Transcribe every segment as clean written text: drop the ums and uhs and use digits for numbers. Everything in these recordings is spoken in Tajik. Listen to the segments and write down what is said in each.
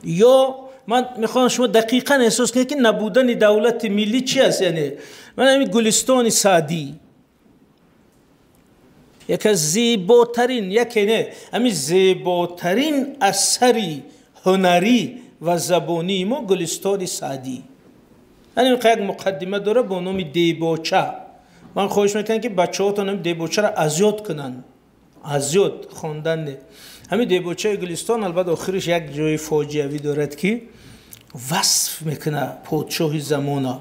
Ё ман мехоҳам шумо дақиқан эҳсос кунед, ки набудани давлати миллӣ чи аст. Яъне ман ҳамин Гулистони Саъдӣ яке аз зеботарин, яке не, ҳамин зеботарин асари ҳунарӣ ва забонии мо Гулистони Саъдӣ. Ҳамин як муқаддима дора бо номи Дебоча. Ман хоҳиш мекунам, ки бачаҳотон ҳамин дебочаро азёд кунанд, азёд хондан не. Ҳамин дебочаи Гулистон албатта охириш як ҷои фоҷиавӣ дорад, ки васф мекунад подшоҳи замона.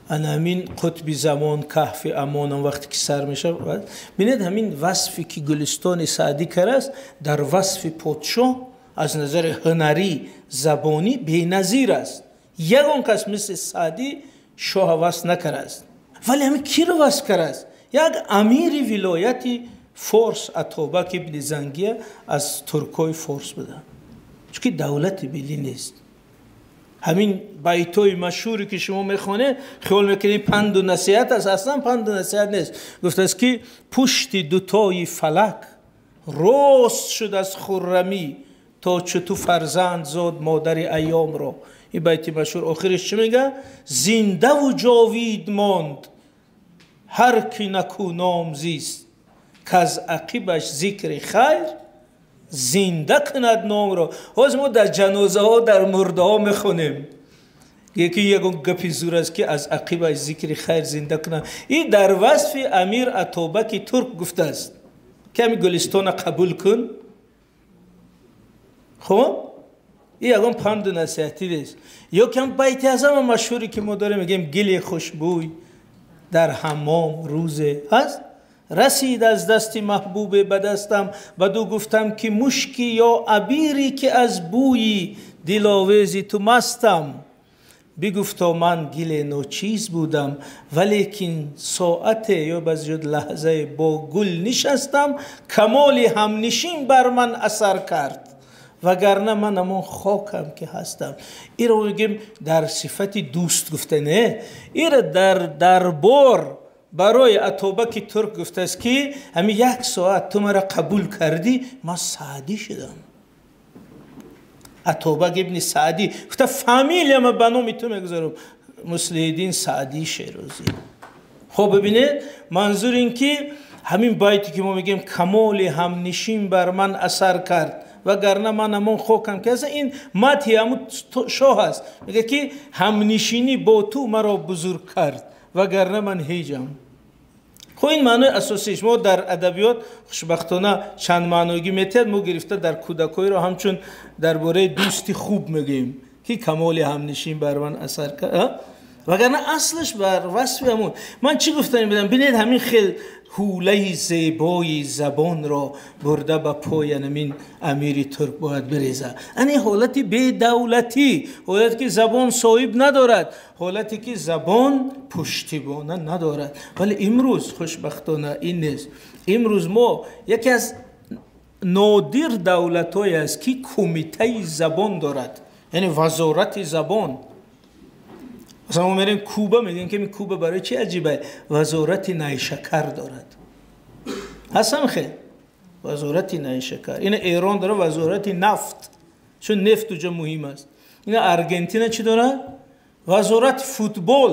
Ана ҳамин қутби замон каҳфи амонам вақте ки сар мешавад, бинед, ҳамин васфе ки Гулистони Саъдӣ кардааст, дар васфи подшоҳ аз назари ҳунарӣ, забонӣ беназир аст. Ягон кас мисли Саъдӣ шоҳа васф накардааст. Вале ҳамин киро васф кардааст? Як амири вилояти форс, Атобак ибни Зангия, аз туркҳои форс буда, чунки давлати миллӣ нест. Ҳамин байтҳои машҳуре ки шумо мехонед, хиёл мекунед панду насиҳат аст, аслан панду насиҳат нест. Гуфтааст, ки пушти дутои фалак рост шуд аз хуррамӣ, то чу ту фарзанд зод модари айёмро. Ин байти машҳур охириш чӣ мега? Зиндаву ҷовид монд ҳар ки накӯ зист, каз ақибаш зикри хайр зинда кунад номро. Ҳозир мо дар ҷанозаҳо, дар мурдаҳо мехонем, яки ягон гапи зур аст, ки аз ақибаш зикри хайр зинда кунад. Ин дар васфи амир Атобаки турк гуфтааст, ки ҳамин Гулистона қабул кун. Хуб, ин ягон панду насиҳатӣ нест. Ё ки ҳам байти аз ҳама машҳуре ки мо дорем, мегӯем: гили хушбӯй дар ҳаммом рӯзе ҳаст, расид аз дасти маҳбубе ба дастам, баду гуфтам, ки мушки ё абире, ки аз бӯи диловези ту мастам. Бигуфто: ман гиле ночиз будам, валекин соате ё баъзе лаҳзае бо гул нишастам, камоли ҳамнишин бар ман асар кард, вагарна ман ҳамон хокам ки ҳастам. Иро мегӯем дар сифати дӯст гуфта, не, ира дар дарбор барои Атобаки турк гуфтааст, ки ҳамин як соат ту маро қабул кардӣ, ман Саъдӣ шудам. Атобак ибни Саъдӣ гуфта: фамилияма ба номи ту мегузорам, Муслиҳиддин Саъдии Шерозӣ. Хоб, бибинед, манзур ин ки ҳамин байте ки мо мегӯем: камоли ҳамнишин бар ман асар кард, вагарна ман ҳамон хокам ки ҳастам, ин мадҳи ҳамун шоҳ аст. Мегӯяд, ки ҳамнишинӣ бо ту маро бузург кард, вагарна ман ҳеҷам. Хуб, ин маънои асосиш. Мо дар адабиёт хушбахтона чанд маъногӣ метиҳад. Мо гирифта дар кӯдакҳоеро ҳамчун дар бораи дӯсти хуб мегӯем, ки камоли ҳамнишин бар ман асар кард, вагарна аслаш бар васфи ҳамун. Ман чӣ гуфтани будам? Бинед, ҳамин хел ҳулаи зебои забонро бурда ба пои ҳамин амири турк бояд биреза. Ани ҳолати бедавлатӣ, ҳолате ки забон соҳиб надорад, ҳолате ки забон пуштибона надорад. Вале имрӯз хушбахтона ин нест. Имрӯз мо яке аз нодир давлатҳое аст, ки кумитаи забон дорад, яъне вазорати забон. Масалан, мо мерем Куба, мегӯем, ки Куба барои чи аҷиба? Вазорати найшакар дорад. Ҳастам хел вазорати найшакар. Ина Эрон дора вазорати нафт, чун нефт уҷа муҳим аст. Ина Аргентина чӣ дорад? Вазорати футбол,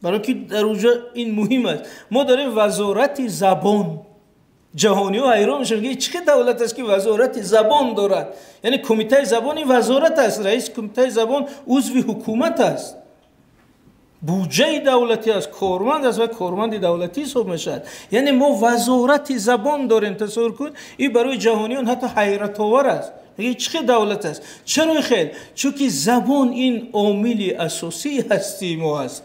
барои ки дар уҷа ин муҳим аст. Мо дорем вазорати забон. Ҷаҳониҳо ҳайрон мешаванд, ки чӣ давлат аст, ки вазорати забон дорад. Яъне кумитаи забон ин вазорат аст, раиси кумитаи забон узви ҳукумат аст, буҷаи давлатӣ аст, корманд аст ва корманди давлатӣ ҳисоб мешавад. Яъне мо вазорати забон дорем, тасаввур кун. Ин барои ҷаҳониён ҳатто ҳайратовар аст. Чӣ хел давлат аст? Чаро хел? Чунки забон ин омили асосии ҳастии мо аст.